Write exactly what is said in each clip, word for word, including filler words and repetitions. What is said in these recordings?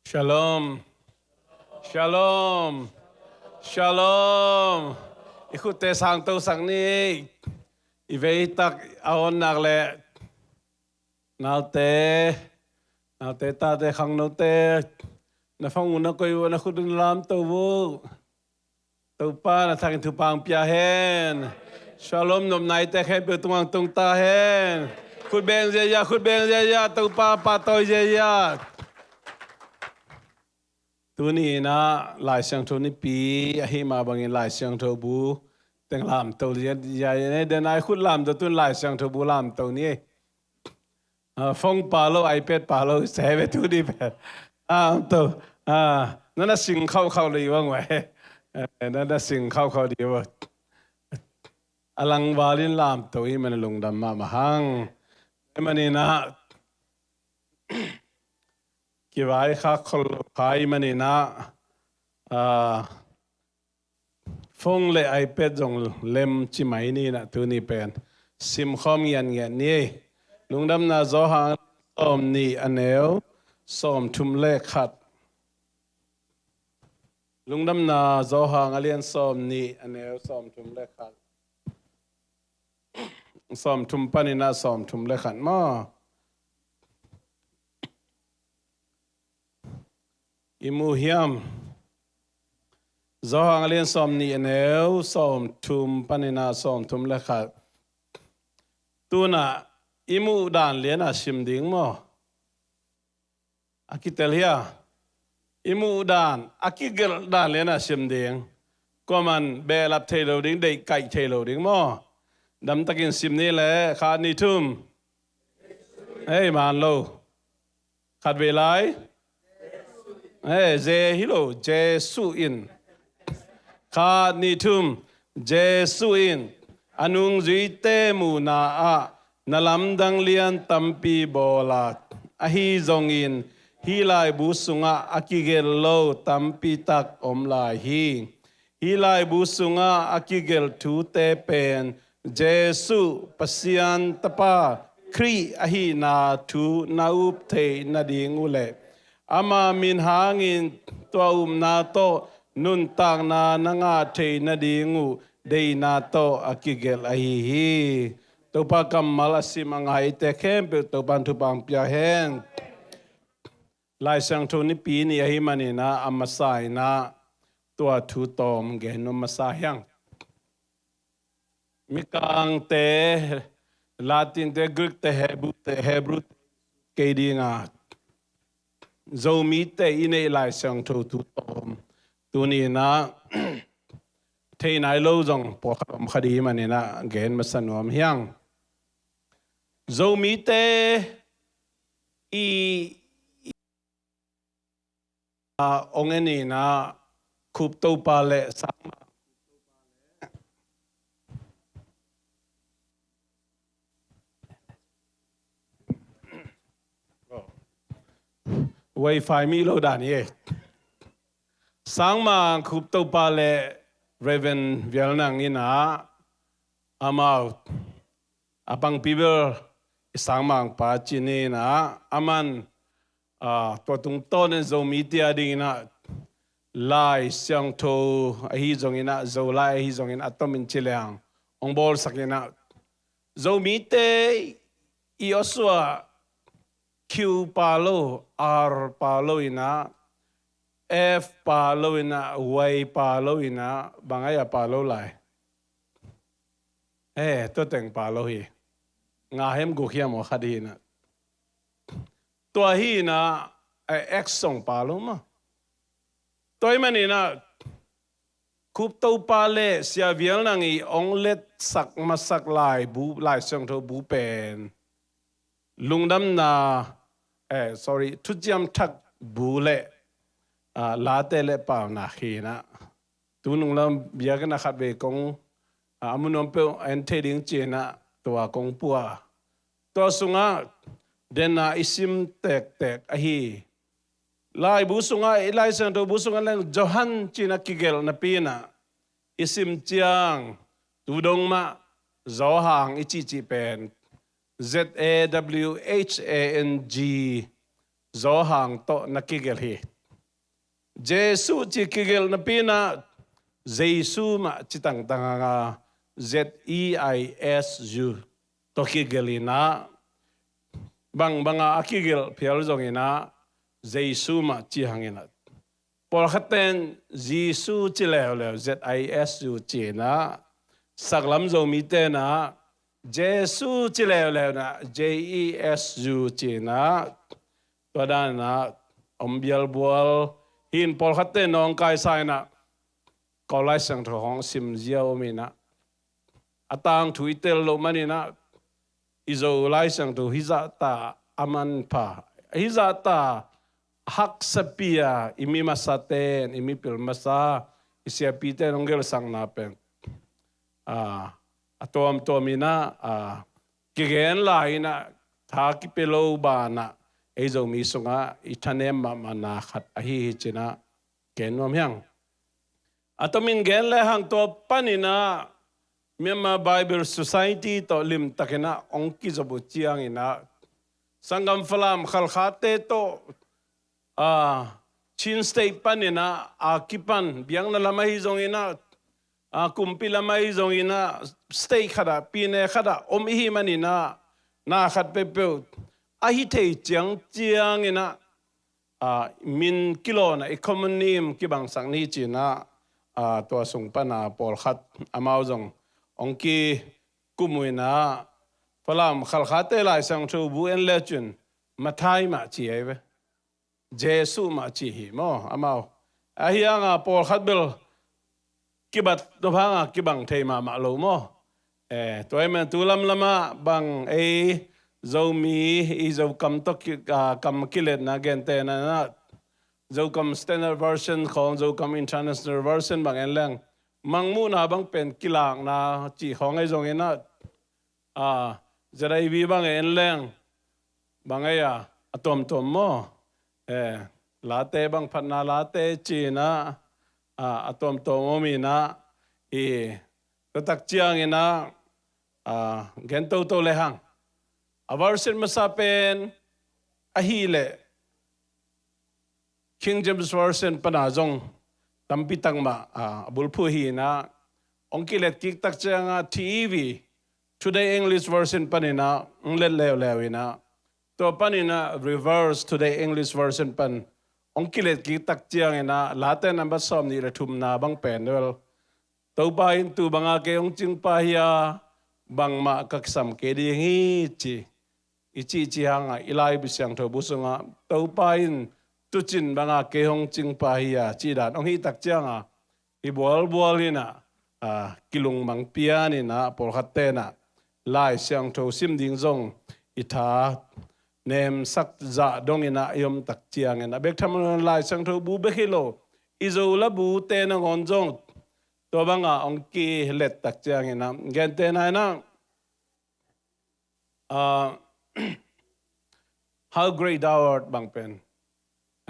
Shalom. Shalom. Shalom. I khutte sangtosak ni. I veitak a awnnak le naute, naute, tate, khangnote, na phone uh na koih uh, na khut uh na lamto uh. Topa na thakin thupha pia hen. Shalom nopna i te khempeuh tungah tung ta hen. Khut beng ziazia, khut beng ziazia, Topa pahtawi ziazia. Tuni in ah Lai Siangtho Nipi ahih mah bangin Lai Siangtho bu teng lamto ziazia. Denai khut lamto, tun Lai Siangtho bu lamto ni. Ah, phone pha lo, iPad pha lo, se ve tu di pen. Ah, to. Ah, na na sing khauh khauh lo i bang wai. Eh, na na sing khauh khauh di bang. A langvalin lamto i man lungdam mahmah hang. I manin ah kivai khak khol lo kha i manin ah, ah, phone le iPad zong lem ci mai ni in ah tuni pen simkhawm ngiatngiat ni. Lungdamna Johan sawm nih a neu sawm thum le khat. Lungdamna Johan a lian sawm nih a neu sawm thum le khat. Sawm thum panin ah sawm thum le khat maw. I mu hiam? Johan a lian sawm nih a neu sawm thum panin ah sawm thum le khat. Tun ah i muh dan lian ah sim ding maw? A kitel hia? I muh dan, a kigelh dan lian ah sim ding. Kuaman behlap thei lo ding, deihkaih thei lo ding maw? Damtakin sim ni le, khat, nih, thum. Hei, man lo. Khat vei lai. Eh, Je hi lo, Jesu in. Khat, nih, thum. Jesu in a nungzuite muhna ah na lamdang lian tampi bawl a, ahi zongin hih laibu sungah a kigelh lo tampi tak om lai hi. Hih laibu sungah a kigelh thute pen Jesu, Pasian Tapa, Khrih ahihna thu na up theih nading uh le ama min hangin tua upna tawh nuntakna na ngah theih nading uh deihna tawh a kigelh ahi hi. Topa kammal a sim a ngaite khempeuh Topa in thupha pia hen. Lai Siangtho Nipi ni ahih manin ah a masa in ah tua thu tawm gen nuam masa hiang. Mikangte, Latinte, Greekte, Hebrewte, Hebrewte kei ding a, Zomite i neih Lai Siangtho thu tawm tuni in ah thei nai lo zong pawlkhat om kha ding manin ah gen masa nuam hiang. Zomite i, a, ong en in ah Khup Topa le Sangmang. Wifi mi lo dan hi. Sangmang, Khup Topa le Reverend Vial Nang in ah amau a pangpi bel i Sangmang pa ci ni in ah, aman, ah, tua tungtawn in Zomite a ding in ah Lai Siangtho ahi zong in ah, Zolai ahi zong in ah, a tomin ci leng ong bawlsak in ah, Zomite i awsua Q pha lo, R pha lo in ah, F pha lo in ah, Y pha lo in ah, bang a pha lo lai? Eh, tua teng pha lo hi. Nga hiam, guk hiam, aw khat hi in ah. Tua hi in ah, eh, X zong pha lo maw. Tua ahih manin ah Khup Topa le Sia Vial Nang i ong letsak masak laibu, Lai Siangtho bu pen Lungdamna, eh, sorry, Thuciam Thak bu le, ah, Late le Paunak hi in ah. Tu nung lam biakinn ah khat vei kong, ah, a mu nuam peuh en thei ding ci in ah tua kong pua. Tua sungah den a i sim tektek ahi. Laibu sungah, i Lai Siangtho bu sungah leng Johan ci in a kigelh napi in ah i sim ciang tu dong mah Zawhang i cihcih pen Z A W H A N G, Zawhang tawh na kigelh hi. Jesu ci kigelh napi inah Jesu mah ci tangtang hanga Z E I S U tawh kigelh inah bangbanga a kigelh phial zong inah Jesu mah ci hang inah pawlkhatte in Jesu ci leuleu Z I S U ci inah saklam Zomite inah Jesu ci leuleu inah J E S U ci inah tua dan inah om bialbual hi in pawlkhatte in nawngkaisa inah Kawl Lai Siangtho hong sim ziau om inah a tangthu i tel loh man inah i Zo Lai Siangtho hizahta a manpha hizahta haksa pi a i mi masate in i mipil masa i siapite in hong gelsakna pen a tuamtuam inah kigen lai inah tha kipia lo banah ei Zomi sungah i thanem mahmahna khat ahi hi ci inah gen nuam hiang. A tomin gen le hang tua pan inah Myanmar Bible Society tawh limtak inah hong kizop uh ciang inah sanggam Falam Khalkhate tawh a Chin State pan inah a kipan biakna lam ahi zong inah a kumpi lam ahi zong inah state khatah pine khatah om ihi man inah na khat peuhpeuh ahi thei ciangciang inah a min kilawhna i common name kibangsak ni ci inah a tua sung pana pawlkhat amau zong hong kikum uh inah Falam Khalkhate Lai Siangtho bu en le cin Mathai mah ci ahi ve. Jesu mah ci hi maw amau. Ahi hanga pawlkhat bel kibat nop hanga kibang thei mahmah lo maw. Eh, tua ahih man tu lamlamah bang ei Zomi i Zokam tawh ki, ah, kam kiletna gentehna inah Zokam Standard Version khawng Zokam International Version bang en leng Mangmuhna bang pen kilakna cih khawng ahi zong inah a Z I V bang en leng bang ei a a tuamtuam maw. Eh, late bang phatna late ci inah a tuamtuam om inah i tuatak ciang inah gen toto le hang a version masa pen ahileh King James Version pana zong tampi tak mah a bulphuh hi inah hong kilet kik tak cianga T E V Today English Version pan inah hong let leuleu inah tua pan inah reverse Today English Version pan hong kilet kik tak ciang inah late nambat sawm nih le thumna bang pen vel Topa in tu banga kei hong cingpa hi a bangmah ka kisam kei ding hi ci i cihcih hanga i Lai Siangtho bu sungah Topa in tucin banga kei hong cingpa hi a cih dan hong hih tak cianga i bualbual inah a kilungmang pian inah pawlkhatte inah Lai Siangtho sim ding zong i tha nemsak zah dong inah i om tak ciang inah bek tham Lai Siangtho bu bek hi lo i Zo la bute nangawn zong tua banga hong kilet tak ciang inah gentehna inah ah, How Great Thou Art bang pen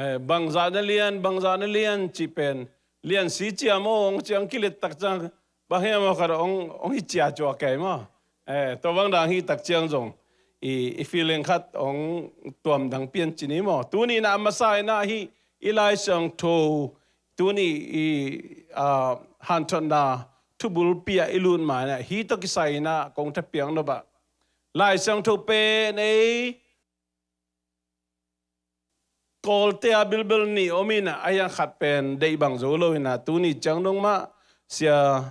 eh, bangzah na lian bangzah na lian cih pen lian si cia maw hong ciang kilet tak ciang bang hiam maw khat hong hong hi cia cuak kei maw. Eh, tua bang dang hih tak ciang zong i, i feeling khat hong tuam dang pian ci ni maw. Tuni inah a masa inah hih i Lai Siangtho tuni i ah, hanthotna thubulpi ah i lut ma inah hih tawh kisai inah kong thapiak nop ah Lai Siangtho pen ei Kawlte a bilbel nih om inah a hiang khat pen deih bang zo lo inah tuni ciang dong mah Sia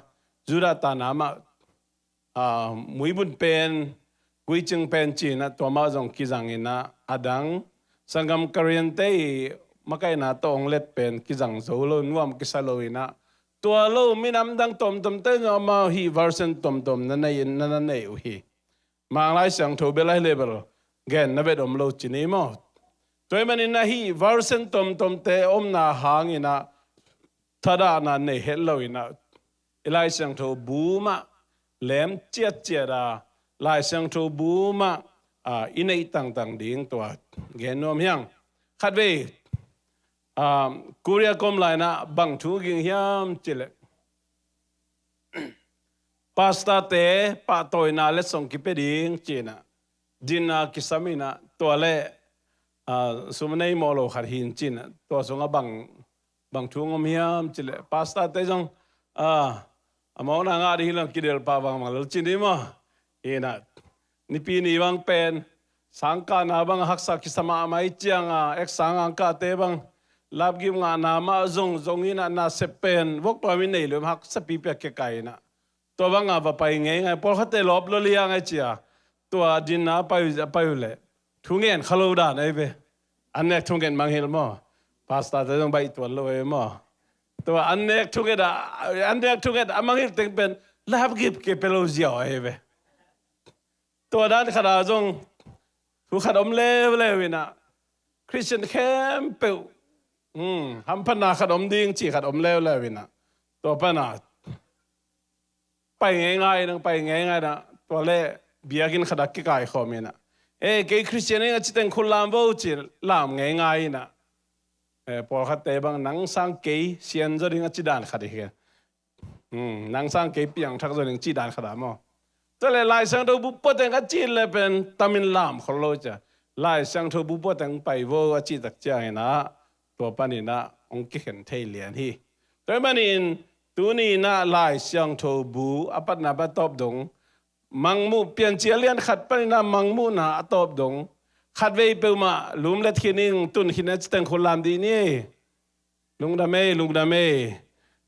Judah tana mah ah, muibun pen guicing pen ci inah tua mah zong kizang inah a dang sanggam Kariante i makaihna tawh hong let pen kizang zo lo nuam kisa lo inah tua lo minam dang tomtomte zong amau hih version tomtom na nei in na na nei uh hi. Manglai Siangtho bel ahi le bel gen na vet om lo ci ni maw. Tua ahih manin ahi version tomtomte omna hang inah thadahna nei het lo inah i Lai Siangtho bu mah lem ciatciat a Lai Siangtho bu mah ah, i neih tangtang ding tua gen nuam hiang. Khatvei ah, Korea kom lai inah bang thu ging hiam cileh pastorte pahtawina letsong kipia ding ci inah dinner kisam inah tua le ah, sum nei mawh lo khat hin ci inah tua sungah bang bang thu hong om hiam cih leh, pastor te zong, ah, a mawkna ngah ding hi lo, kidel pah bang bang lel ci ni maw. Hi na, nipi ni bang pen sangkahna bang haksa kisa mahmah hi ciang a, ek sang angkahte bang lapgip ngahna mah zong zong hi na, nasep pen vok pah mi nei lo, haksa pipi a kikaih hi na. Tua bang a va pai ngeingai, pawlkhatte lawp lo liang ai cia. Tua dinner a pai, a pai uh leh thungen kha lo dan ai ve. An nek thungen mangngilh maw. Pastor te zong baih tuan lo ai maw. Tua an nek thungen a, an nek thungen a mangngilh teng pen lapgip kei pe lo ziau ai ve. Tua dan khat a zong thu khat om leuleu hi na, Christian khempeuh, hmm, hamphatna khat om ding cih khat om leuleu hi na, tua pan a pai ngeingai, nang pai ngeingai na, tua leh biakinn khat a kikaikhawm hi na, "Eh, kei Christian hi ing a," ci teng khut lam vo ci, lam ngeingai hi na. Eh, pawlkhatte bang nang sang kei sian zaw ding a ci dan khat hi kei. Hmm, nang sang kei piangthak zaw ding ci dan khat a maw. Tua leh Lai Siangtho bu pua teng a ci leh pen tam in lam khol lo cia. Lai Siangtho bu pua teng pai vo a cih tak ciangin a, tua panin a hong kikhen thei lian hi. Tua ahih manin tuni in a Lai Siangtho bu a patna a tawp dong, Mangmuh, Piancil a lian khat panin a Mangmuhna a tawp dong, khatvei peuhmah lumlet khin ing, tun khin a ci teng khut lam dih ni. Lungdam ei, lungdam ei.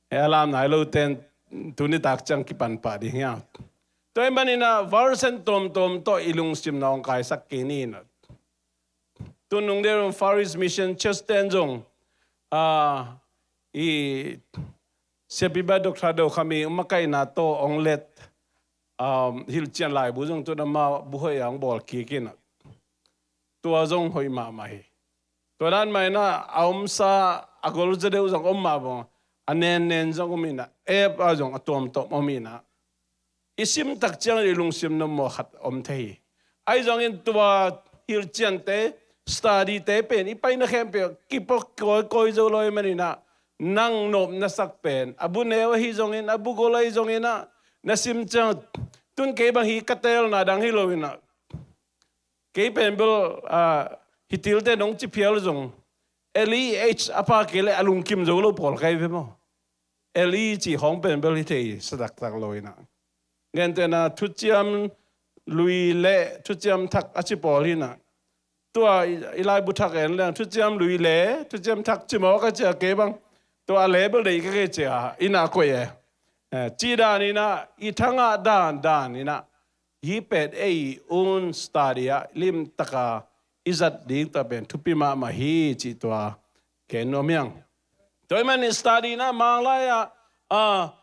Eh, a lam nai lo ten tuni tak ciang kipan pah ding hi a. Tua ahih manin a version tuamtuam tawh i lungsim na hong kaisak kei ni na. Tun nung deuh Far East Mission Church ten zong, ah, i siapipa Doctor Do Kham i makaihna tawh hong let, um, hilhcian laibu zong tun amau bu hoih a hong bawl kik in a. Tua zong hoih mahmah hi. Tua dan mah in a, a omsa a gol zaw deuh zong om mah bang, a nennen zong om in a, app ah zong a tuamtuam om in a, i sim tak ciang i lungsim na maw khat om thei hi. Ahi zongin tua hilhciante, study te pen i paina khempeuh kipawk kawikawi zo lo ahih manin a, nang nop na sak pen a bu neu ahi zongin, a bu gol ahi zongin a, na sim ciang, tun kei bang hi ka teelna dang hi lo in a, kei pen bel, ah, hi tilte nong ci phial zong, L E H a pha kei leh a lungkim zo lo pawl ka hi ve maw. L E ci khawng pen bel hi thei sa taktak lo in a. Gentehna thuciam lui le thuciam thak a ci pawl hi na. Tua i, i laibu thak en leng thuciam lui le thuciam thak ci mawk a cia, kei bang tua le bel deih ka kei cia, in a koih e. Eh, ci dan in a, i thangah dan dan in a, hih pen ei un study ah limtaka i zat ding tua pen thupi mahmah hi cih tua gen nuam hi ing. Tua ahih manin study na Mang lai ah, ah,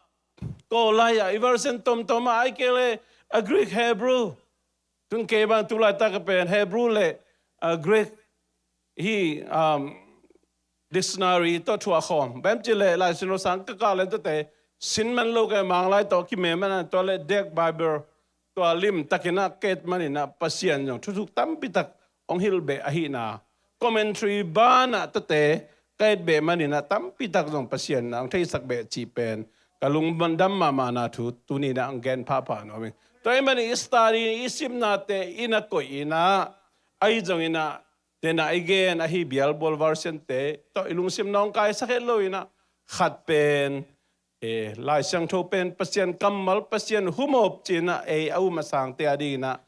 Kawl lai ah, i version tomtom ah, ahih kei leh a Greek Hebrew. Tun kei bang tu laitak a pen Hebrew le, ah, Greek hi, um, dictionary tawh thuak khawm. Bang hiam cih leh Lai Siangtho sang ka kah leh tuate sin man lo ka hi, Mang lai tawh kimem man a, tua leh Dek Bible tua limtakin a ka et manin a Pasian zong thuthuk tampi tak hong hilh beh ahihna. Commentary banah tuate ka et beh manin a tampi tak zong Pasian na hong theisak beh cih pen ka lungdam mahmahna thu tuni in a hong gen phapha nuam ing. Tua ahih manin i study, i simnate in a koih in a, ahi zongin a, tena i gen ahi bialbual version te tawh i lungsim na hong kaisak het lo in a, khat pen, eh, Lai Siangtho pen Pasian kammal, Pasian humop ci-in a, ei a um a sangte a dingin a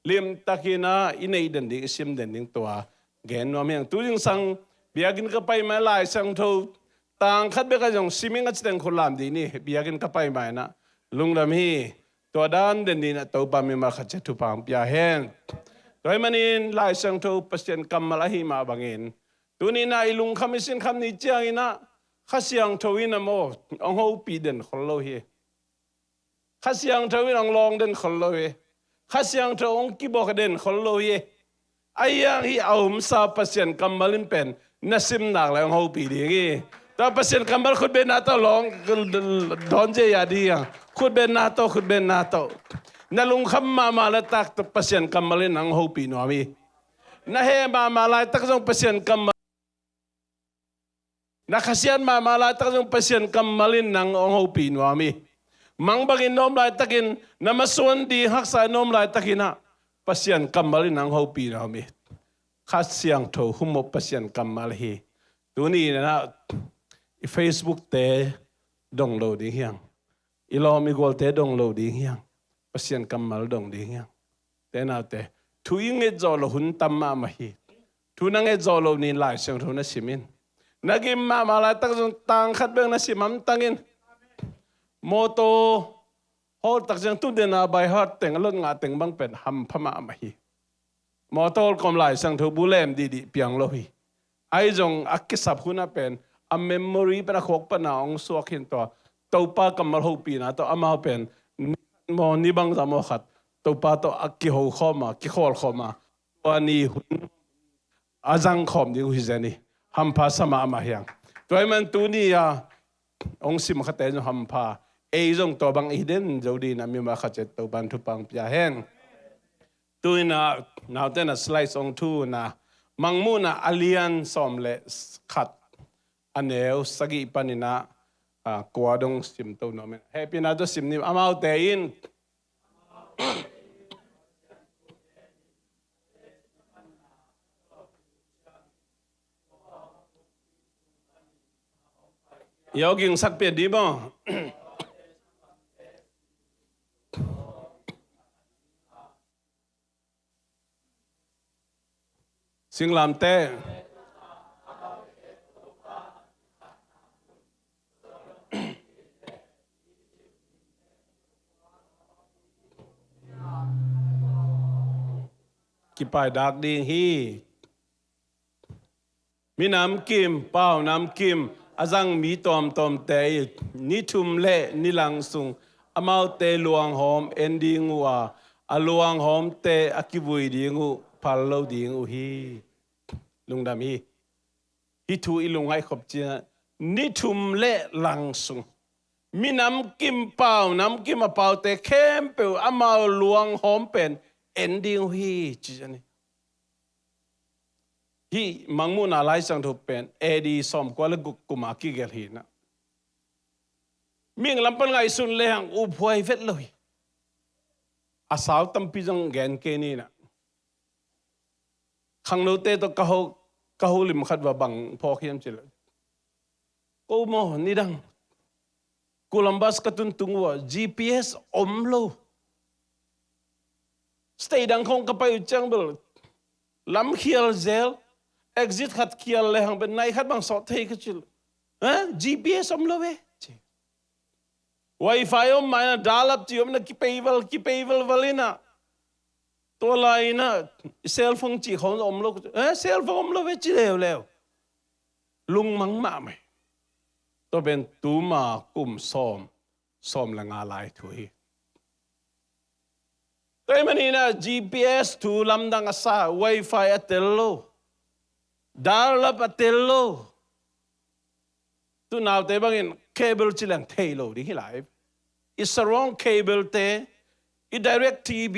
limtakin a i neih den ding, i sim den ding tua gen nuam hi ing. Tu zingsang biakinn ka pai mah Lai Siangtho tang khat bek a zong sim ing a ci teng khut lam dih ni, biakinn ka pai mah in a. Lungdam hi. Tua dan den dingin a Topa mimal khat ciat thupha hong pia hen. Tua ahih manin Lai Siangtho Pasian kammal ahih mah bangin, tuni in a i lungkham i sinkham ni ciangin a, Kha Siangtho in a maw, hong hopih den khol lo hi. Kha Siangtho in hong lawng den khol lo hi. Kha Siangtho hong kibawk den khol lo hi. Ahi hang hih a omsa Pasian kammal in pen na sim nak leh hong hopih ding hi. Tua Pasian kammal khutbetna tawh lawng dawn zia ding hi hang. Khutbetna tawh, khutbetna tawh. Na lungkham mahmah laitak tawh Pasian kammal in hong hopih nuam hi. Na heh mahmah laitak zong Pasian kammal, na khasiat mahmah laitak zong Pasian kammal in nang hong hopih nuam hi. Mang bangin na om laitakin, na masuan ding haksa in na om laitakin a, Pasian kammal in nang hopih nuam hi. Kha Siangtho humop Pasian kammal hi. Tuni in a, I Facebook-te dong lo ding hi hang. I lawm i gualte dong lo ding hi hang. Pasian kammal dong ding hi hang. Te naute, thu i nget zawh loh hun tam mahmah hi. Thu na nget zawh loh ni in Lai Siangtho na sim in. Na gim mahmah laitak zong tang khat bek na sim hamtang in. Mawtaw hawl tak ciang tu den a by heart teng a lot ngah teng bang pen hampha mahmah hi. Mawtaw hawl kawm Lai Siangtho bu lem dihdih piang lo hi. Ahi zong a kisap hun ah pen a memory pen a khuak pan a hong suak hi in tua. Topa kammal hopihna tawh amau pen ni khat maw ni bangzah maw khat Topa tawh a kiho khawm a, kikhawl khawm a, tua ni hun a zang khawm ding uh hi zen hi. Hampha sa mahmah hi hang. Tua ahih man tuni a hong sim khate zong hampha, ei zong tua bang i hi den zo ding in a mimal khat ciat Topa'n thupha hong pia hen. Tu-in a naute na slides hong thu na, Mangmuhna a lian sawm le khat, a neu sagih panin a, a, kua dong sim to nuam in. Hehpihna tawh sim ni, amaute in. Yo ging sak pian di maw? Singlamteh. Kipaidak ding hi. Minam kim, pau nam kim a zang mi tuamtuamte i ni thum le ni lang sung amaute luanghawm en ding uh a, a luanghawmte a kivui ding uh phal lo ding uh hi. Lungdam hi. Hih thu i lungngaih khop ciang ni thum le lang sung minam kim, pau nam kim a paute khempeuh amau luanghawm pen en ding uh hi ci a ni. Hih Mangmuhna Lai Siangtho pen A D sawmkua le guk kum a kigelh hi na. Mihing lam pan ngaihsun lehang uphuai vet lo hi. A sau tampi zong gen kei ni na. Khangnote tawh ka ho, ka holim khat va bang phawk hiam cih leh, ko maw nidang Columbus ka tuntung uh a G P S om lo. State dang khawng ka pai uh ciang bel lam khial zel, exit khat khial lehang pen nai khat bang sawt thei ka cih leh, eh, G P S om lo ve. Wifi om mah in a, dial-up cih om in a, kipei val, kipei valval in a. Tua lai in a cell phone cih khawng om lo, eh, cell phone om lo ve ci leuleu. Lungmang mahmah hi. Tua pen tuma kum sawm, sawm le nga lai thu hi. Tua ahih manin a G P S thu lamdang a sa, Wi-Fi a tel lo, dial-up a tel lo. Tu naute bangin cable ci leng thei lo ding hi lai. I sarong cable te, i direct T V,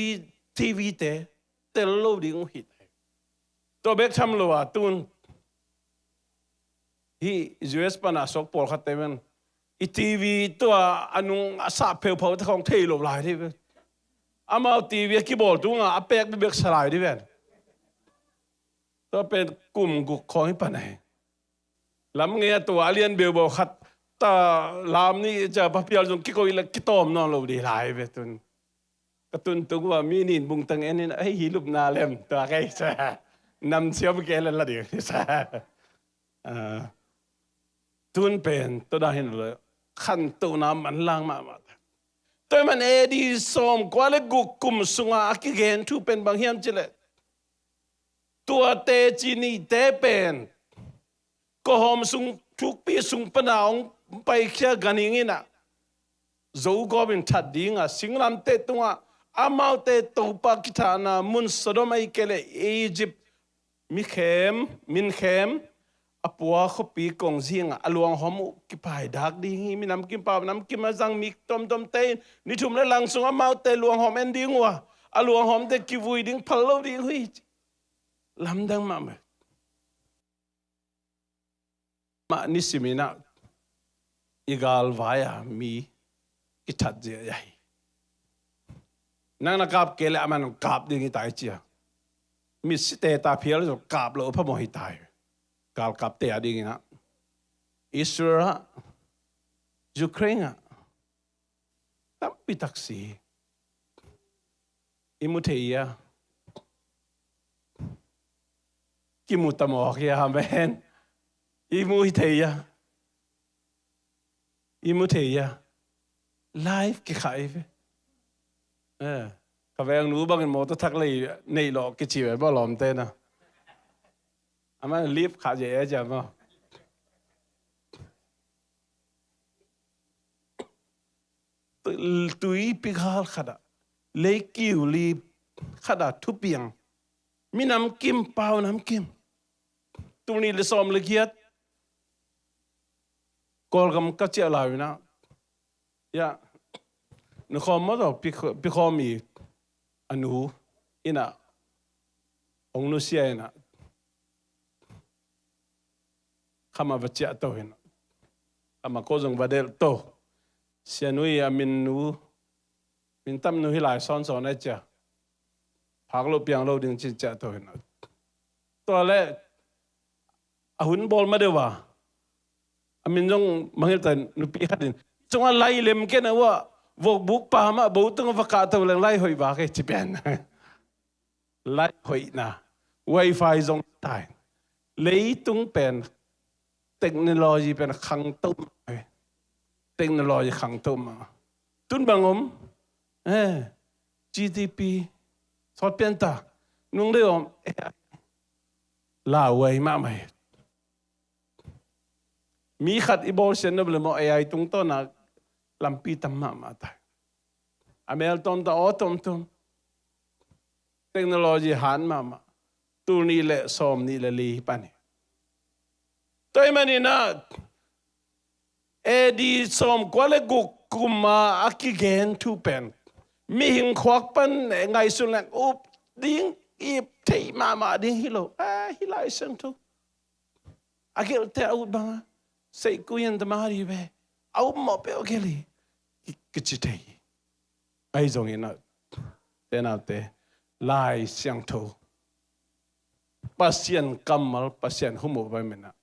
T V te tel lo ding uh hi lai. Tua bek tham lo a tun hih U S pan a suak pawlkhatte pen i T V tua a nung a sah pheuphau te khawng thei lo lai dih ve. Amau T V a kibawl tungah a pek bekbek sa lai dih ven. Tua pen kum guk khawng hi pan ahi. Lam ngei a tua a lian beubau khat ta lam ni ca papial zong kikoih le kitawm nawn lo dih lai ve tun. Ka tuntung uh a mi nin bungtang en in, "Ei, hi lupna lem," tua kei sa. Nam siam kei la la ding sa. Ah, tun pen tua dah hin lo khantohna manlang mahmah. Tua man A D sawmkua le guk kum sunga a kigen thu pen bang hiam cih leh, tua teci nihte pen kawhawm sung, thukpi sung pana hong paikhia ganhing in a, Zogawp in that ding a, singlamteh tungah amaute Topa kithahna mun Sodom ahih kei leh Egypt, mikhem, minkhem, a pua khuapi kongzing a, a luanghawm uh kipaidak ding hi. Minam kim, pau nam kim a zang mi tuamtuamte in ni thum le lang sung amaute luanghawm en ding uh a, a luanghawmte kivui ding, phal lo ding uh hi. Lamdang mahmah. Mah nisim in a i galvai a mi kithat zia hi. Nang na kap kei leh aman kap ding hi tai cia. Mitsite ta phial zong kap lo phamawh hi tai. Galkapte a ding in a. Israel ah, Ukraine ah, tampi tak si hi. I mu thei a, kimu ta mawk hi a, amen. I mu hi thei a, i mu thei a, live kikhah hi ve. Eh, ka veng nu bangin mawtaw thak lei neih lawh kici ve, bawlawm te na. Amah live khah je e cia maw. Tuipi gal khat ah, leikiu li khat ah thupiang, minam kim, pau nam kim. Tul nih le sawm le giat Kawlgam ka ciah lai-in ah, ya, nukhawm mawtaw pikhawm i a nu in ah, hong nusia in ah, kham ah va ciah to hi in ah, kham ah ko zong va delh to. Sianu i a min nu, min tam nu hi lai sawnsawn a cia, phak lo piang lo ding cin ciah to hi in ah. Tua leh a hun bawl ma deuh a, a min zong mangngilh ta, nupi khat in, cungah lai lem kei na uh ah, vokbuk pa mah bo tungah va kah to leng lai hoih vak e ci pen. Lai hoihna, wifi zong tai. Leitung pen, technology pen khangto mah. Technology khangto mah. Tun bang om, eh, G D P sawt pian ta, nung deuh om, eh, lauhuai mahmah hi. Mi khat i bawlsiat nop le maw, A I tungtawn a lampi tam mahmah ta. A mel tawm ta, aw tawmtawm. Technology han mahmah. Tul nih le sawm nih le li hi pan hi. Tua ahih manin ah, A D sawmkua le guk kum a a kigen thu pen, mihing khuak pan ngaihsun leng up ding, ip theih mahmah ding hi lo. Ah, hih Lai Siangtho a gelhte a ut banga, seihku yan tamari ve, a up mawh peuh a gelh hi, ki, kici thei hi. Ahi zongin ah, te naute, Lai Siangtho, Pasian kammal, Pasian hum uh vai mena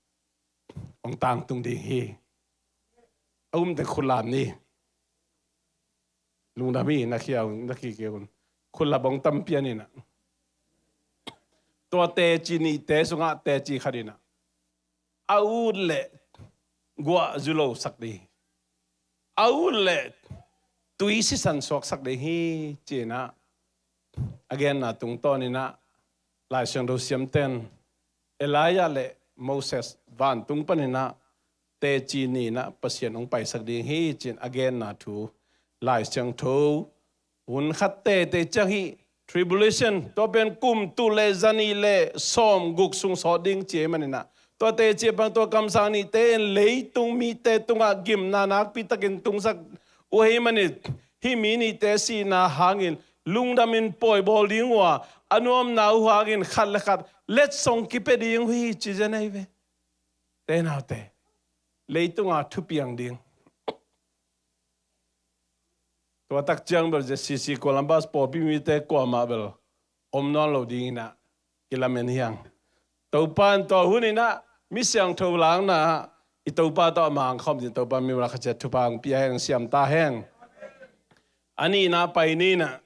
hong tangtung ding hi. A umte khut lam ni. Lungdam hi, na khia un, na khikhe un. Khut lap hong tam pian in ah. Tua teci nihte sungah teci khat in ah, a ut le guah zu lo sak ding hi. A ut le tui sisan suak sak ding hi, ci-in ah a genna tungtawn in ah, Lai Siangtho siamten Elijah le Moses vantung panin ah teci ni-in ah Pasian hong paisak ding hi, ci-in a genna thu Lai Siangtho hun khat tete ciang hi. Tribulation, tua pen kum tul le zanih le sawmguk sung sawt ding ci ahih manin ah, tua teci a pang tua kamsang nihte in leitung mite tungah gimna nakpi takin tungsak uh ahih manin, hih mi nihte sihna hangin lungdamin pawi bawl ding uh a, a nuamna uh hangin khat le khat letsong kipia ding uh hi, ci zen ahi ve. Te naute, leitungah thupiang ding. Tua tak ciang bel Z C C Columbus pawlpi mite kuamah bel om nawn lo ding in ah kilamen hi hang. Topa in tua hun in ah mi siangtho lakna ah i Topa tawh a mang khawm ding, Topa in mi mah khat ciat thupha hong pia hen, siam ta hen. A nihna pai ni in ah,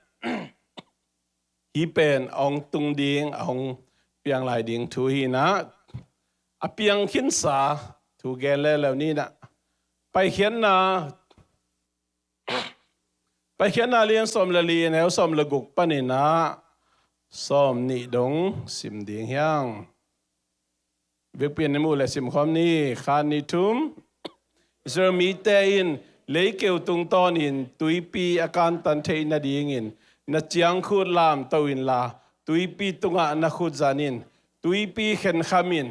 hih pen a hong tung ding, a hong piang lai ding thu hi in ah, a piang khinsa thu gen leuleu ni in ah, Paikhiatna, Paikhiatna lian sawm le li, neu sawm le guk panin ah sawm nih dong sim ding hi hang. Vekpi in i muh le simkhawm ni, khat, nih, thum. Israel mite in leikeu tungtawnin tuipi a kantan theih nadingin na ciangkhut lamto inla, tuipi tungah na khut zanin, tuipi khenkham in,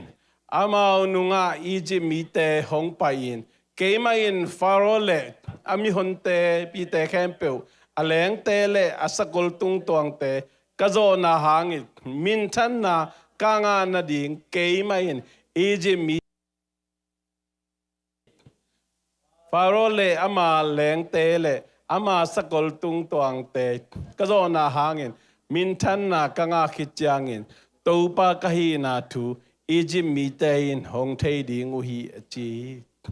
amau nungah Egypt mite hong pai-in, keimah in Pharaoh le a mihonte, pite khempeuh, a lengte le a sakol tungtuangte ka zawhna hangin minthanna ka ngah nading keimah in Egypt mi, Pharaoh le ama lengte le ama sakol tungtuangte ka zawhna hangin minthanna ka ngah khit ciangin Topa ka hihna thu Egypt mite in hong thei ding uh hi, a ci hi.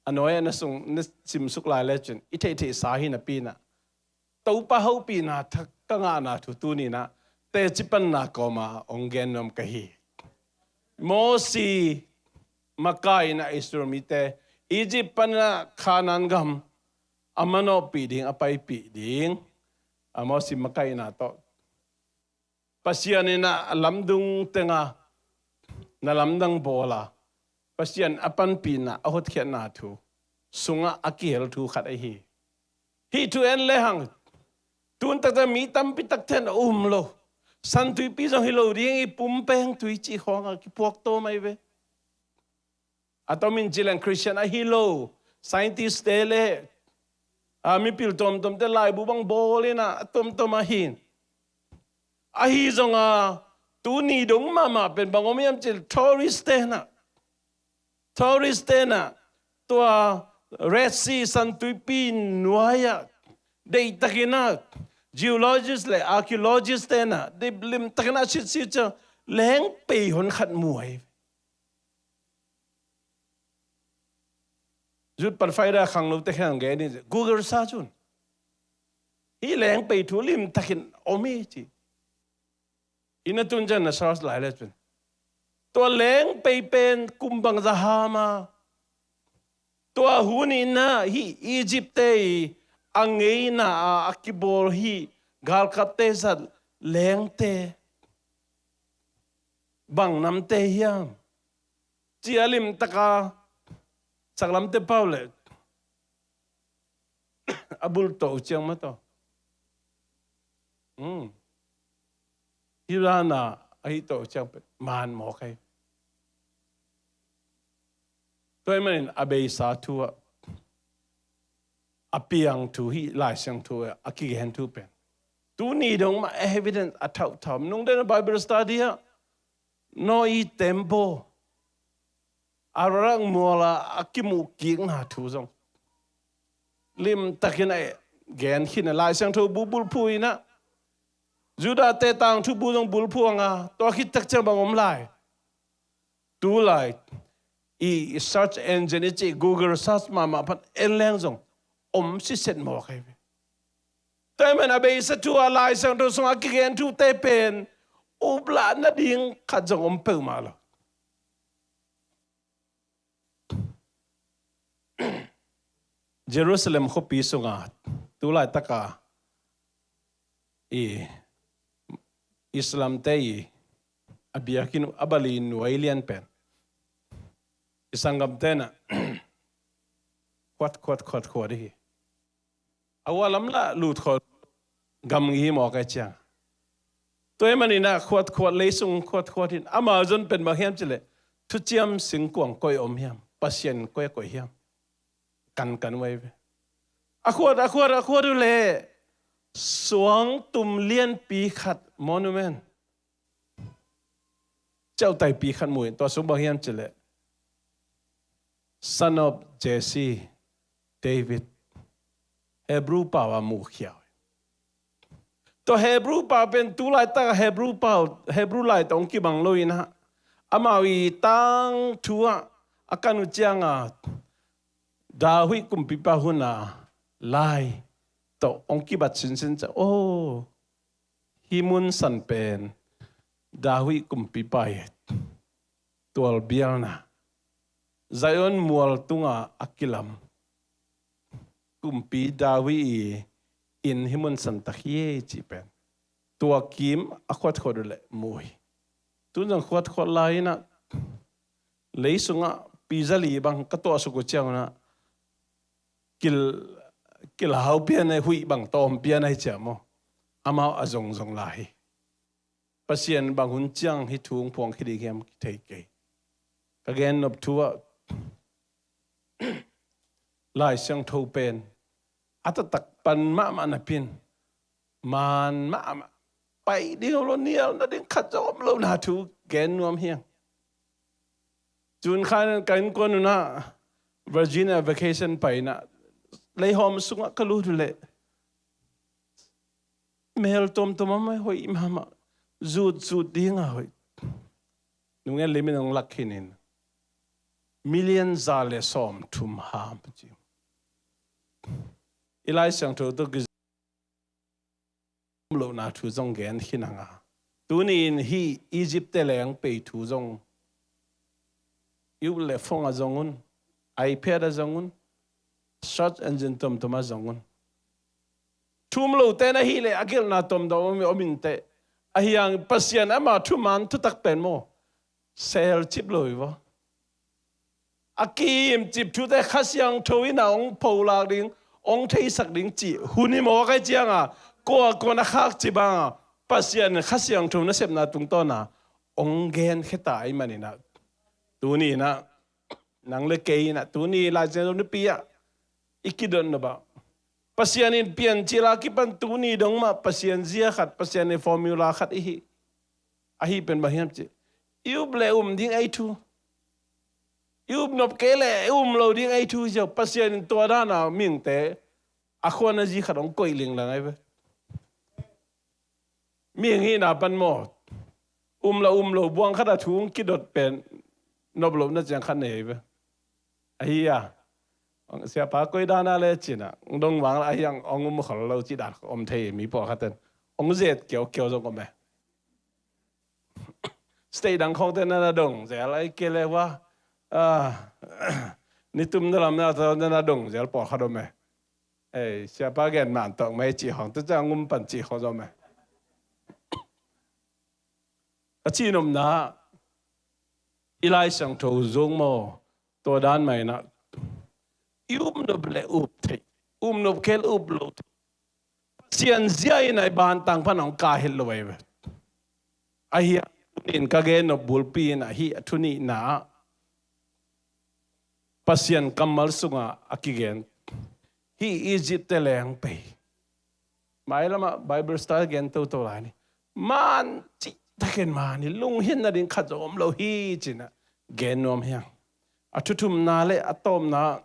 a nuai-ah na sung, na simsuk lai le cin i theihtheihsa hi napi-in ah, Topa hopihna thak ka ngahna thu tuni-in ah teci panna kawma hong gen nuam ka hi. Mosi makaihna Israel mite Egypt panin ah Kanaan gam a manawhpih ding, a paipih ding, a Mosi makaihna tawh Pasian in ah a lamdung tengah na lamdang bawl a, Pasian a panpihna, a hotkhiatna thu sungah a kihel thu khat ahi hi. Hih thu en lehang, tun takte mi tampi takte in a um lo, San Tuipi zong hi lo ding hi, pumpeng tui cih khawngah kipuak tawm ahi ve. A tomin ci leng Christian ahi lo, scientist te le, a, mipil tuamtuamte laibu bang bawl in ah a tuamtuam ahi. Ahi zongin, tuni dong mahmah pen bang om hiam cih leh tourist te in ah, tourist te in ah, tua Red Sea, San Tuipi nuai-ah deihtakin ah, geologist le archaeologist te in ah, deih limtakin ah sitsiat ciang lengpei hon khat mu ahi. Zut pan faida khangnote khang gen in, Google search un. Hih lengpei thu limtakin om hi ci. Inn ah tun ciang na search lai le cin, tua lengpei pen kum bangzah ham a, tua hun in ah hih Egypt te i a ngeina a, a kibawl hih galkapte zat lengte bang namte hiam ci a limtaka, saklamte pau le a bulh tawh uh ciang mah tawh. Hmm. Hih dan a, ahi tawh uh ciang pen man mawk ahi. Tua ahih manin a beisa thu ah, a piang thu, hih Lai Siangtho ah a kigen thu pen, tuni dong mah evidence a thauthau. Nungden a Bible study ah, Noah i tembaw, Ararat mual ah a kimuh kikna thu zong limtakin a gen khin a, Lai Siangtho bu bulphuh in ah, Judahte tangthu bu zong bulphuh a, tua khit tak ciang bang om lai? Tulai i search engine i cih Google search mahmah pan en leng zong om siset mawk ahi ve. Tua ahih manin a beisa thu a Lai Siangtho sungah a kigen thute pen uplahna ding khat zong om peuhmah lo. Jerusalem khuapi sungah tulaitaka i Islamte i a biakinn uh, a Bali nuai lian pen, i sanggamte in ah khuat khuat khuat khuat hi. A hua lam lah lut khawh gamgi hi mawk ahih ciang. Tua ahih manin ah khuat khuat, leisung khuat khuat hi. Amau zong pen bang hiam cih leh, thuciam singkuang koi om hiam, Pasian koi a koih hiam, kankan uh ahi ve. A khuat, a khuat, a khuat uh leh suangtum lianpi khat, monument, ciauhtaipi khat mu in, tua sung bang hiam cih leh, Son of Jesse, David, Hebrew pau a mukhia uh. Tua Hebrew pau pen tulaitak Hebrew pau, Hebrew lai tawh hong kibang lo in ah, amau i tangthu ah a kan uh ciangin, David kumpipa hun a lai tawh hong kibat sinsin ciang, oh, hih mun san pen David kumpipa i tualbialna, Zion mual tungah a kilam kumpi David i inn hih mun santak hi ei cih pen, tua kim a khuat khuat uh leh mu hi. Tun zong khuat khuat lai in ah, leisungah pi zali bang ka tuahsuk uh ciang un ah, kil, kilhau pian a, huih bang tawm pian a hi ciam aw. Amau a zongzong lai hi. Pasian bang hun ciang hih thu hong phuang khia ding hiam kithei kei. Ka gen nop thu ah, Lai Siangtho pen a taktak pan mahmah napi-in, man mahmah, pai ding om lo, nial nading khat zong om lo na thu gen nuam hi hang. June kha in ka innkuan un ah Virginia vacation pai in ah, leihawm sungah ka lut uh leh mel tuamtuam om, hoih mahmah, zut zut ding a hoih. Nungel lim in hong lak khin in, Million za le sawm thum ham ci. I Lai Siangtho tawh ki lohna thu zong gen khin hang a. Tuni in hih Egypt te leng pei thu zong, i up le phone ah zong un, iPad ah zong un, search engine tomtom ah zong un. Thu um lote na hih leh a gelhna tomtom om, om inteh. Ahi hang Pasian ama thuman thutak pen maw, sel cip lo hi vaw. A kim cip thute Kha Siangtho in a hong pholak ding, hong theisak ding cih hun hi mawk ahih ciangin, kua kua na khak cih bangin Pasian in Kha Siangtho nasepna tungtawn a hong genkhia ta ahih manin ah, tuni in ah nang le kei in ah tuni Lai Siangtho nipi ah i kidot nop ah, Pasian in piancil a kipan tuni dong mah Pasian zia khat, Pasian in formula khat i hi. Ahi pen bang hiam cih, i up le um ding ei thu, i up nop kei le i um lo ding ei thu hi ziau. Pasian in tua dan a mihingte a khuan a zi khat hong koih linglang ahi ve. Mihing hihna pan maw, um la um lo buang khat a thu hong kidot pen nop lohna ciang khat nei ahi ve. Ahi a, siapa koi dan a le cin ah hong dong vang la ahi hang hong um khol lo cih dan om thei. Mi pawlkhat ten hong zet kiaukiau zong om e. State dang khawngte na na dong zel, ahih kei leh hua, ah, nitumna lam na na dong zel pawlkhat om e. Ei, siapa gen man tawh mai cih khawng, tua ciang um pan cih khawng zong om e. A cih nopna, i Lai Siangtho zong maw, tua dan mah in ah, i um nop le up thei, um nop kei le up lo thei. Pasian zia in a i bantang pan hong kai het lo ahi ve. Ahi a, tuni in ka gen nop bulpi in ah hih a thu nihna ah Pasian kammal sungah a kigen, hih Egypt te leng pei. Mailam ah Bible study gen toto lai ni. Man cihtakin man hi, lunghin nading khat zong om lo hi ci-in ah gen nuam hi hang. A thu thumna le a tawpna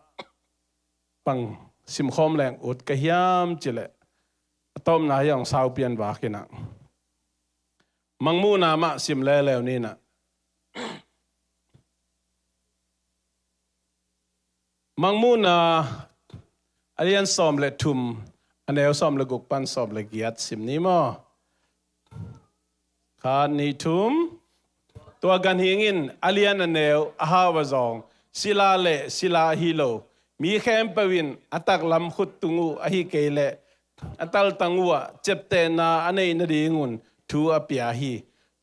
bang simkhawm leng ut ka hiam cih leh, a tawpna hi hang, saupi-in vak in ah. Mangmuhna mah sim leuleu ni in ah. Mangmuhna a lian sawm le thum, a neu sawm le guk pan sawm le giat sim ni maw. Khat, nih, thum. Tua ganhing in a lian a neu a hau a zawng, sila le sila ahi lo mi khempeuh in a taklam khut tung uh ahi kei leh a taltang uhah ciaptehna a neih nadingun thu a pia hi.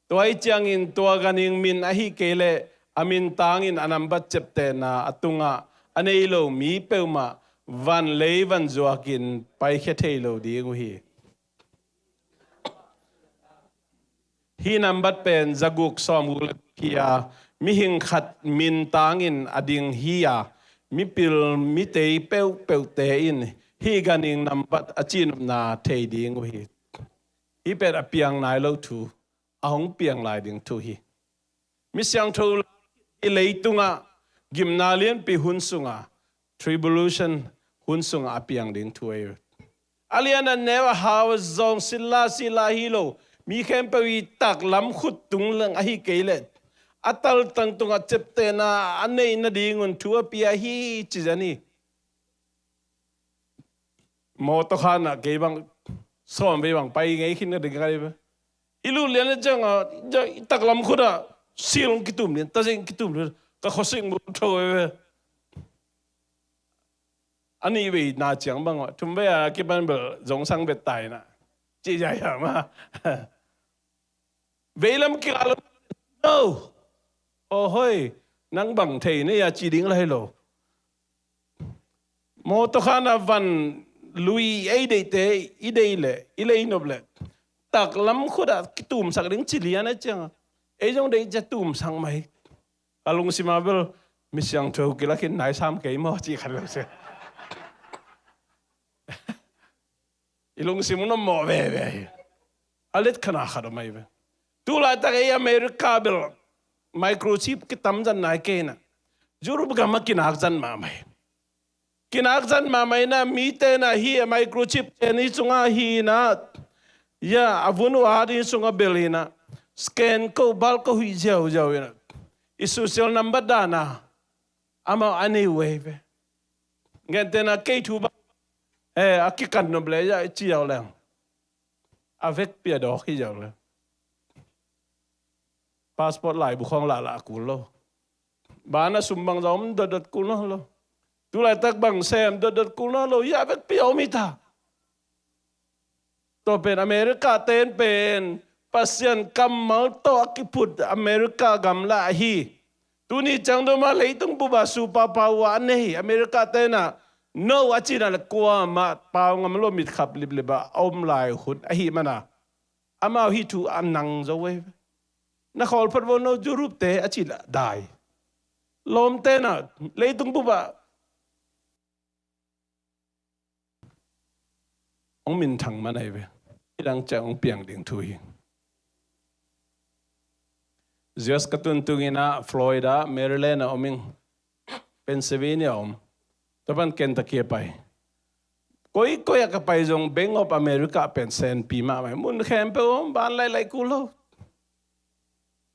Tua ahih ciangin tua ganhing min ahih kei leh a mintang in a nambat ciaptehna a tungah a nei lo mi peuhmah van lei van zuakin paikhia thei lo ding uh hi. Hih nambat pen zaguk sawmguk le guk hi a, mihing khat mintang in a ding hi a, mipil mitei peuhpeuhte in hih ganhing nambat a cihnopna thei ding uh hi. Hih pen a piang nai lo thu, a hong piang lai ding thu hi. Mi siangtho, hih leitungah gimna lianpi hun sungah, tribulation hun sungah a piang ding thu ahi. A lian a neu a hau a zawng, sila sila hi lo mi khempeuh i taklam khut tung leng ahi kei leh a taltang tungah ciaptehna a neih nadingun thu a pia hi ci zen hi. Mawtaw khan ah kei bang sawm vei bang pai ngei khin ka ding ka ding. I lut lian a ciangah, i taklam khut ah sil hong kitum lian, tazing kitum lian, ka khuasik mur tho ve. A nih vei na ciang bang ah, thum vei a kipan bel zong sang bet tai na. Ci zai a ma. Veilam kikal lo. No. Aw hoi, nang bang thei na hia ci ding lai lo. Mawtaw khan a van lui ei deihte i deih leh, i lei nop leh, taklam khut ah kitumsak ding ci lian a ciangah, ei zong deih ciang tumsak mai. Ka lungsim ah bel mi siangtho kilakin nai sam kei maw ci khat lo se. I lungsim uh na mawh veve hi. A let khan a khat om ahi ve. Tu laitak ei America bel microchip kitam zat nai kei na. Europe gam ah kinak zat mahmah hi. Kinak zat mahmah hi na, mite na hih microchip te ni sungah hi na. Ya, a vun uh a ni sungah bel hi na. Scan ko bal ko hi ziauziau hi na. I social number dan a Amau a nei uh ahi ve. Gentehna kei thu bang, eh, a kikan nop le, ya, i ci ziau leng, a vekpi a dawk hi ziau leng, passport laibu khawng lahlah kul lo. Bana sum bang zong om dotdot kul nawn lo. Tulaitak bang sem dotdot kul nawn lo. Ya, a vekpi a om hi ta. Tua pen America ten pen Pasian kammal tawh a kiphut America gamla ahi. Tuni ciang doma leitung bupa superpower a nei America tenah, no a cina le kuamah pau ngam lo, mitkhap liplip a om lai hun ahi mana, amau hih thu a nang zo ve. Na khawl phot vo no Europe te a ci dai. Lawm tenah leitung bupa hong minthang man ahi ve. Hih dang ciah hong piang ding thu hi. U S ka tun tungin ah Florida, Maryland a om ing, Pennsylvania a om. Tua pan Kentucky a pai. Koi koi a ka pai zong Bank of America pen senpi mahmah. Mun khempeuh om, ban lailai kul lo.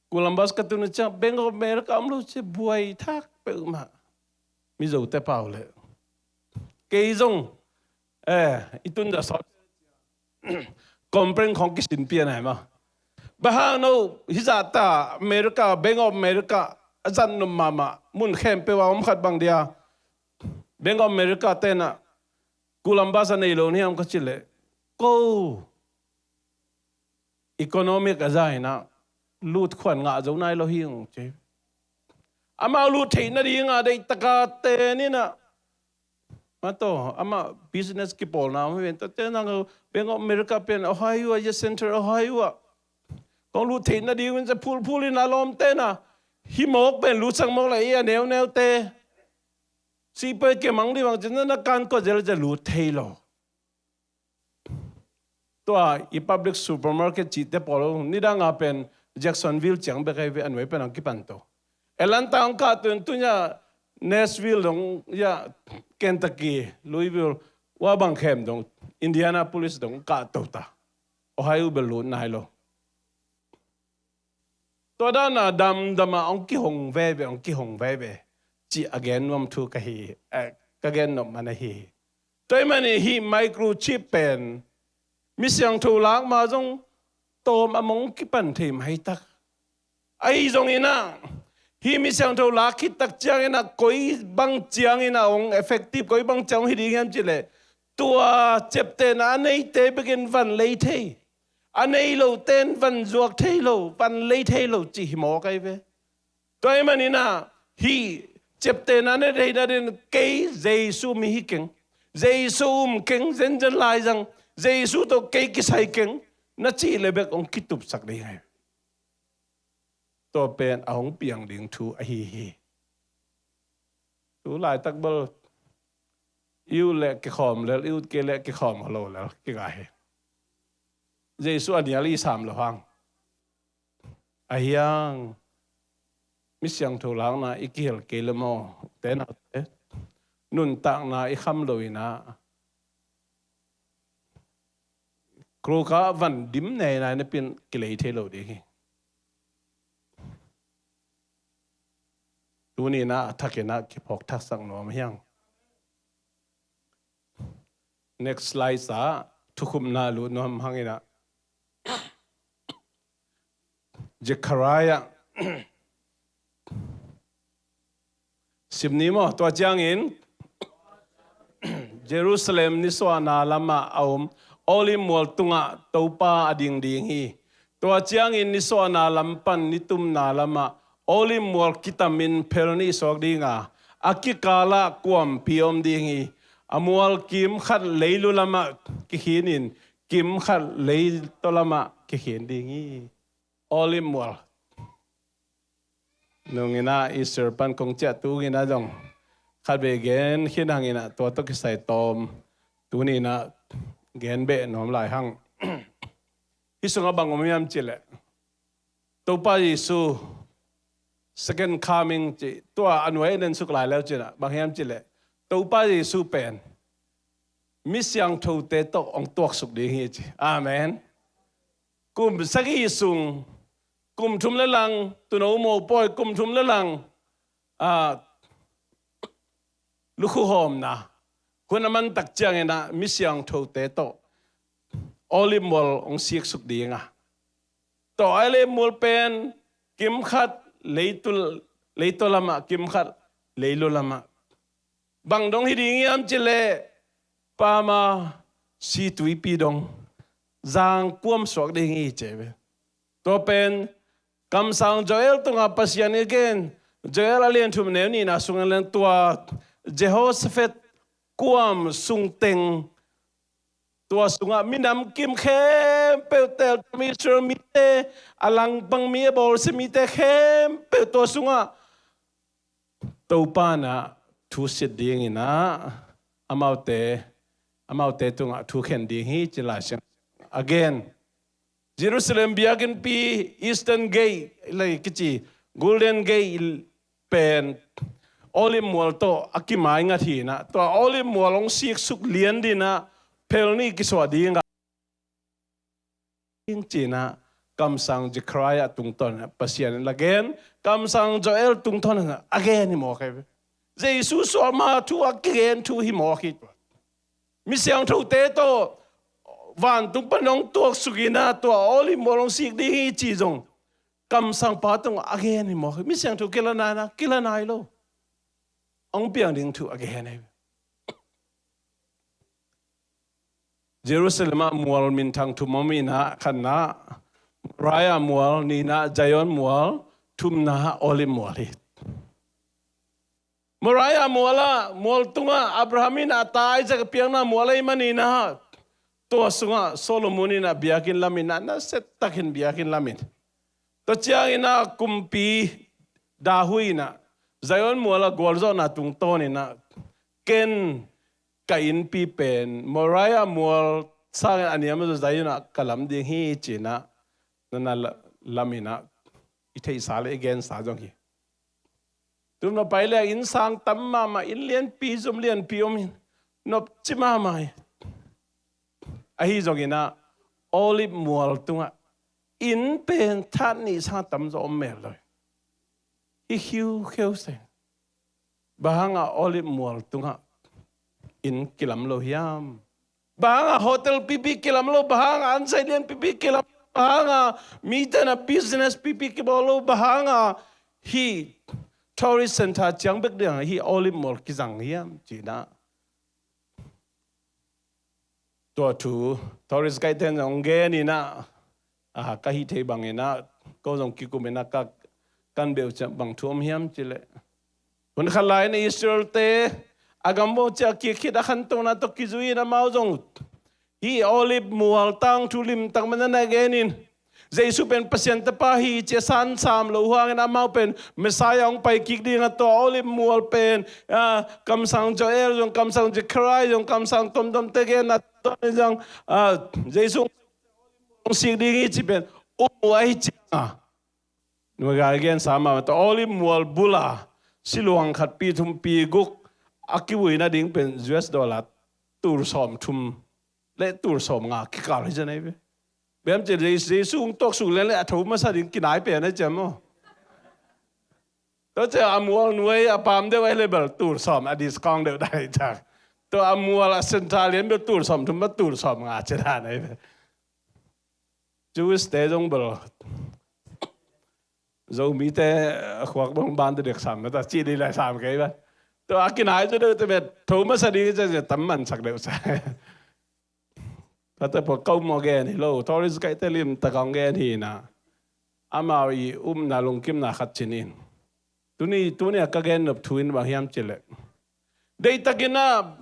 Columbus ka tun uh ciang Bank of America om lo ci, buai thak peuhmah. Mizote pau le. Kei zong, eh, i tun za sawt. Complain khong kisin pian ai ma. Bang hang no hizah ta America, Bank of America a zat nop mahmah, mun khempeuh a om khat bang dia. Bank of America tenah Columbus a nei lo ni hiam ka ci le, ko economic a za inah lut khuan ngah zo nai lo hi ung ci. Amau lut theih nadinga deihtaka ten inah, ma tawh amah business kipawlna om hi ven. Tua tenah Bank of America pen Ohio ah, Ohio Center Ohio ah kong lut theih nading in ca phulphul inah lawm tenah, hih mawk pen lutsak mawk la i a neuneute. Sihpoi kemang dih bang cin na kan kua zel ca lut thei lo. Tua i public supermarket cihte pawl nidanga pen Jacksonville ciang bek ahi ve, a nuai pen ang kipan to. Atlanta ang kah tun tunya Nashville dong ya, Kentucky, Louisville, wa bang khem dong, Indianapolis dong kah to ta. Ohio bel lut nai lo. Tua dana damdama hong kihong veve, hong kihong veve cih a gen nuam thu ka hi, eh, ka gen nop man ahi. Tua ahih manin hih microchip pen mi siangtho lak ma zong tawm a mong kipan thei maitak. Ahi zong inah hih mi siangtho lak khit tak ciang inah koi bang ciang inah hong effective, koi bang ciang hong hi ding hiam cih leh, tua ciaptehna a neite bekin van lei thei. A nei lo ten van zuak thei lo, van lei thei lo cih hi mawk ahi ve. Tua ahih manin ah hih ciaptehna na nei theihna ding kei Jesu mi hi keng, Jesu um keng, zenzen laizang, Jesu tawh kei kisai keng na cih le bek hong kitupsak ding ahi ve. Tua pen a hong piang ding thu ahi hi. Tu laitak bel i ut le kikhawm lel, i ut kei le kikhawm lo lel kingai hi. Jesu a nial i sam lo hang. A hiang mi siangtho lakna i kihel kei le maw? Te na te nuntakna i kham lo inah, kruka van dim nei nai na pin kilei thei lo ding hi. Tuni na a thakin ah kiphawk thaksak nuam hiang. Next slide ah thukhupna lut nuam hang inah. Zechariah sim ni maw? Tua ciangin Jerusalem nisuahna lamah a um Olive mual tungah Topa a ding ding hi. Tua ciangin nisuahna lam pan nitumna lamah Olive mual kitamin phel nih suak dinga, a kikalah kuampi om ding hi. A mual kim khat leilu lamah kikhinin, kim khat leitaw lamah kikhin ding hi. Olive mual. Nung inah Easter pan kong ciah tung inah zong khat vei gen khin hang inah tua tawh kisai tawm tuni inah gen beh nuam lai hang. Hih sungah bang om hiam cih leh, Topa Jesu second coming cih, tua a nuai a nen suk lai leu cinah bang hiam cih leh, Topa Jesu pen mi siangthote tawh hong tuaksuk ding hi ci. Amen. Kum sagih sung, kum thum le lang, tuuno mopawi kum thum le lang, ah, lukhu hawmna hun a man tak ciangin ah mi siangthote tawh olive mual hong siksuk ding a, tua olive mual pen kimkhat leitu, leitu lamah, kimkhat leilu lamah. Bang dong hi ding hiam cih leh pama situipi dong zangkuam suak ding hi ci ve. Tua pen kamsang Joel tungah Pasian in a gen, Joel a lian thum neu nihna sungah leng tua Jehoshaphat kuam sungteng, tua sungah minam kim khempeuh, teltum Israel mite, a langpang mi, a bawlsia mite khempeuh tua sungah Topa in ah thu sit dingin ah amaute, amaute tungah thu khen ding hi ci Lai Siangtho a gen. Jerusalem biakinnpi, Eastern Gate lei kici, Golden Gate pen olive mual tawh a kimai ngat hi in ah, tua olive mual hong siksuk lian ding ah phel nih kisuah ding a, ding ci in ah kamsang Zechariah tungtawn in ah Pasian in a gen, kamsang Joel tungtawn in ah a gen hi mawk hi. Jesu suah ma thu a kigen thu hi mawk hi. Mi siangthote tawh vantung pan hong tuaksuk in ah tua olive mual hong sik ding hi ci zong kamsangpa tungah a gen hi mawk hi. Mi siangtho kila nai na, kila nai lo. Hong piang ding thu a gen hi. Jerusalem ah mual minthang thum om in ah, khatna Moriah mual, nihna Zion mual, thumna olive mual hi. Moriah mual ah, mual tungah Abraham in a ta Isaac a piakna mual ahih manin ah, tua sungah Solomon in a biakinn lamin ah, nasia takin biakinn lamin. Tua ciangin ah kumpi David in ah Zion mual ah gualzawhna tungtawn in ah, ken ka innpi pen Moriah mual sangin a niam a zaw Zion ah ka lam ding hi ci in ah, na na la-, lamin ah i theihsa le i gensa zong hi. Tum na pai le inn sang tam mahmah, inn lianpi, zum lianpi om in, nopci mahmah hi. Ahi zongin ah olive mual tungah inn pen that nih sang tam zaw om mel lo hi. Hi khiukheu se. Bang hanga olive mual tungah inn kilam lo hiam? Bang hanga hotel pipi kilam lo, bang hanga ansai lian pipi kilam lo, bang hanga mite na business pipi kibawl lo, bang hanga hih tourist center ciang bek ding hih olive mual kizang hiam ci in ah. Tua thu tourist guide ten zong gen in ah, a, ka hih thei bangin ah, ko zong kikum in ah ka kan beuh ciang bang thu om hiam cih leh, hun khat lai in Israel-te a gam bawh ciah kik khit a khantohna tawh kizui in amau zong hih olive mual tangthu limtak man a na gen in, Jesu pen Pasian Tapa hi ci a sansam loh hangin amau pen Messiah hong pai kik ding a, tua olive mual pen, a, kamsang Joel zong, kamsang Zechariah zong, kamsang tuamtuamte genna tawh zong, a, Jesu hong sik ding hi ci pen um uh ahi ciang a, nuai gai gensa mahmah, tua olive mual bul a siluang khat, pi thum pi guk a kivui nading pen U S dollar tul sawm thum le tul sawm nga kikal hi zen ahi ve. Bang hiam cih leh Jesu hong tuaksuk lian leh a tho masa ding kinai pen ahi ciam maw? Tua ciang a mual nuai a pam deuh ahi leh bel tul sawm a discount deuh dan ahi tak. Tua a mual a center lian bel tul sawm thum, tul sawm nga ci dan ahi ve. Jewish-te zong bel Zomite a khuak bang ban te dek sam na ta, ci ding lai sam kei ba. Tua a kinai zaw deuh te bel tho masa ding ci a tam mansak deuh sa. Tua te pua kau maw gen hi lo, tourist guide te limtak hong gen hi na. Amau i upna lungkimna khat ci-in. Tuni, tuni a ka gen nop thu in bang hiam cih leh, deihtakin a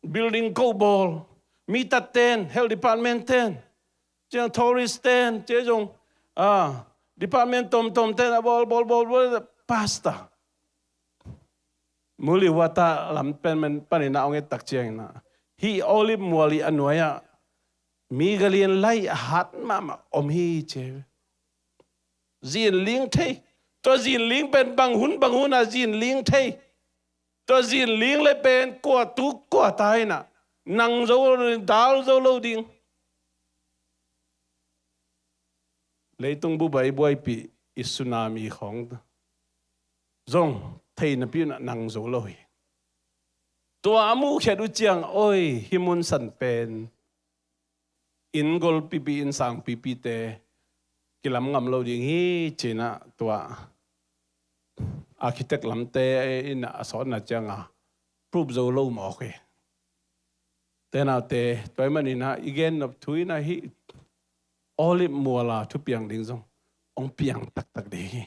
building ko bawl, mi tat ten, health department ten, ciang tourist ten, ci zong, a, department tomtom ten a bawl, bawl, bawl, bawl, pastor. Muliwata lam pen men panin a hong et tak ciangin a, hih olive mual i a nuai ah mi galian lai a hat mahmah om hi ci. Zinling thei. Tua zinling pen bang hun bang hun a zinling thei. Tua zinling le pen kua tuk kua ta in a, nang zo lo ding, dal zo lo ding. Leitung bup a i buaipih i tsunami khawng zong thei napi un a nang zo lo hi. Tua a muhkhiat uh ciang, oi, hih mun san pen inn golpipi, inn sangpipite kilam ngam lo ding hi, ci-in ah tua architect lamte in ah a sawtna ciangah prove zo lo mawk hi. Te naute, tua ahih manin ah i gennop thu in ah hih Olive mual a thupiang ding zong hong piang taktak ding hi.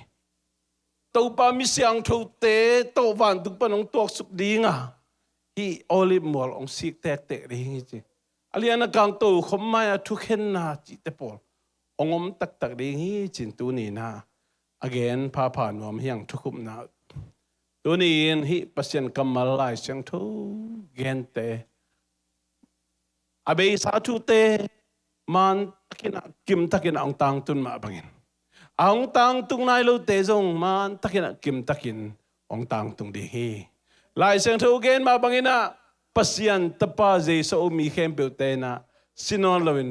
Topa mi siangthote tawh vantung pan hong tuaksuk ding a, hih Olive mual hong sik tektek ding hi ci. A lian a kang tokhom mai-ah thukhenna cihte pawl hong om taktak ding hi ci-in tuni-in ah a gen phapha nuam hi hang, thukhupna. Tuni-in hih Pasian kammal Lai Siangtho gente, a beisa thute mantakin ah, kimtakin ah hong tangtun mah bangin, a hong tangtung nai lote zong mantakin ah, kimtakin hong tangtung ding hi. Lai Siangtho gen mah bangin ah Pasian Tapa Jesu a um mi khempeuhte in ah si nawn loin,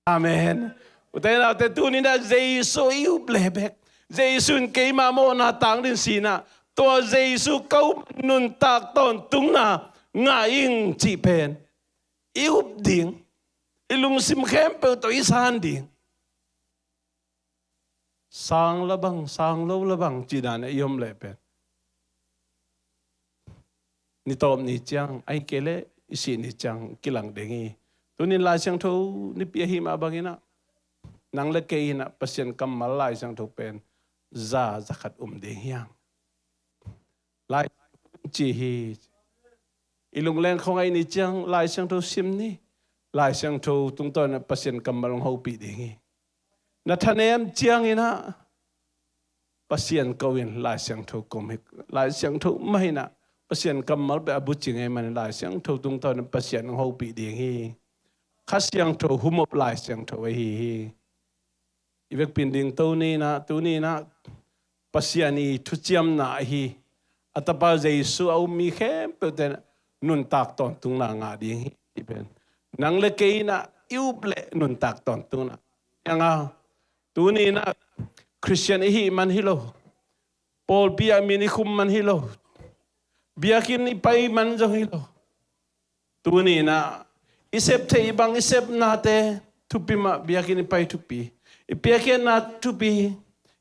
amen. Ute naute, tuni-in ah Jesu i up le bek, Jesu in keima mawhna tangdin si-in ah, tua Jesu ka up, nuntak tawntungna ngah ing cih pen i up ding, i lungsim khempeuh tawh i san ding. Sang la bang, sang lo la bang cih dan a i om leh pen, ni tawp ni ciang, ahih kei leh i sih ni ciang kilang ding hi. Tuni-in Lai Siangtho Nipi ahih mah bangin ah, nang le kei in ah Pasian kammal Lai Siangtho pen za, za khat um ding hi hang. Lai Siangtho ci hi. I lungleng khawng ahih ni ciang Lai Siangtho sim ni. Lai Siangtho tungtawn in ah Pasian kammal hong hopih ding hi. Na thanem ciangin ah Pasian ko in, Lai Siangtho ko hi. Lai Siangtho mah in ah Pasian kammal bek a bucing ahih manin Lai Siangtho tungtawn in Pasian hong hopih ding hi. Kha Siangtho humop Lai Siangtho ahi hi. I vekpi-in dingto ni-in ah, tuni-in ah Pasian i thuciamna ahi, a Tapa Jesu a um mi khempeuhte in ah nuntak tawntungna ngah ding hi, cih pen nang le kei in ah i up leh nuntak tawntungna. Ciangah tuni-in ah Khristian i hih man hi lo, pawlpi ah min i khum man hi lo, biakinn i pai man zong hi lo. Tuni-in ah i sep theih bang i sepnate thupi mah, biakinn i pai thupi, i piakkhiatna thupi,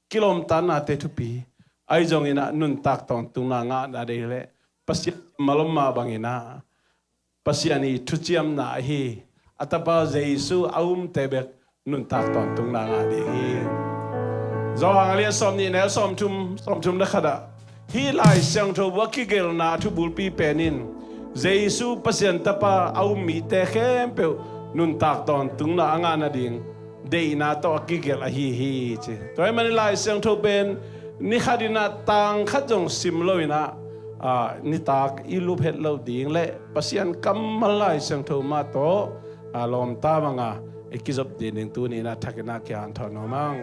kilawmtatnate thupi, ahi zongin ah nuntak tawntungna ngahna deih leh Pasian kammal om mah bangin ah Pasian i thuciamna ahi, a Tapa Jesu a umte bek nuntak tawntungna ngah ding hi. Johan a lian sawmnih, neu sawmthum, sawmthum le khat ah, hih Lai Siangtho bu a kigelhna a thubulpi pen in Jesu Pasian Tapa a um mite khempeuh nuntak tawntungna a ngah nading deihna tawh a kigelh ahi hi, ci. Tua ahih manin Lai Siangtho pen ni khat in ah tang khat zong sim lo-in ah, aa, nitak i lup het loh ding leh Pasian kammal Lai Siangtho mah tawh, aa, lawmta banga i kizop ding ding tuni-in ah thakin ah kihanthawn nuam hang.